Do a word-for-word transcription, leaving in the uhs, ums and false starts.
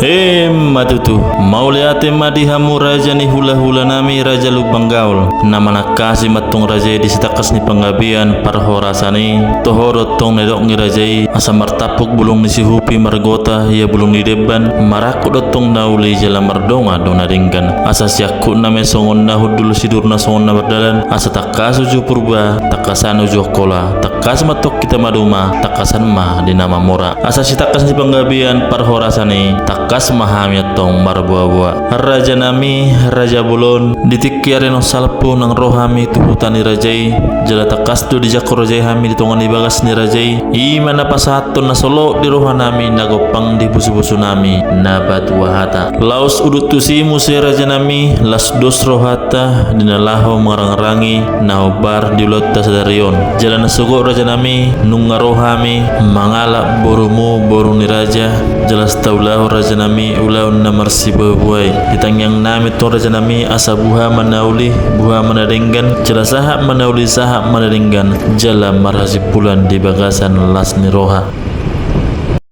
Emma tutu. Mauliate ma di hamu raja ni hula-hula nami, Raja Lumban Gaol. Na manangkasi ma antong raja i di sitangkas ni panggabean parhorasan i, toho do antong na nidok ni raja i, asa martampuk bulung ni sihupi margota ia bulung ni demban, marangkup do antong na uli jala mardongan do na denggan. Asa siangkupna ma i songon na hundul, sidurna songon na mardalan, asa tangkas uju Purba, tangkasan uju Angkola, tangkas ma antong hita maduma, tangkasan ma di na mamora. Asa sitangkas ni panggabean parhorasan i, tangkas ma hami antong marboa-boa. Raja nami, raja bolon, di tingki ari naung salpu nang ro hami tu huta ni raja i, jala tangkas do dijangkon raja i hami di tonga ni bagas ni raja i, i ma na pasahathon na solot di roha nami, na gompang di pusu-pusu nami, na patua hata. Laos udut tusi muse raja nami, las dos rohanta, di na laho mangarangrangi na hombar di ulaonta sadari on. Jala na sogot raja nami, nunga ro hami mangalap borumu, boru ni raja, jala taulahon raja nami ulaon na marsiboa-boa i. Di tangiang nami antong raja nami, asa buha ma na uli, buha ma na denggan, jala sahat ma na uli, sahat ma na denggan, jala marhasimpulan di bagasan las ni roha.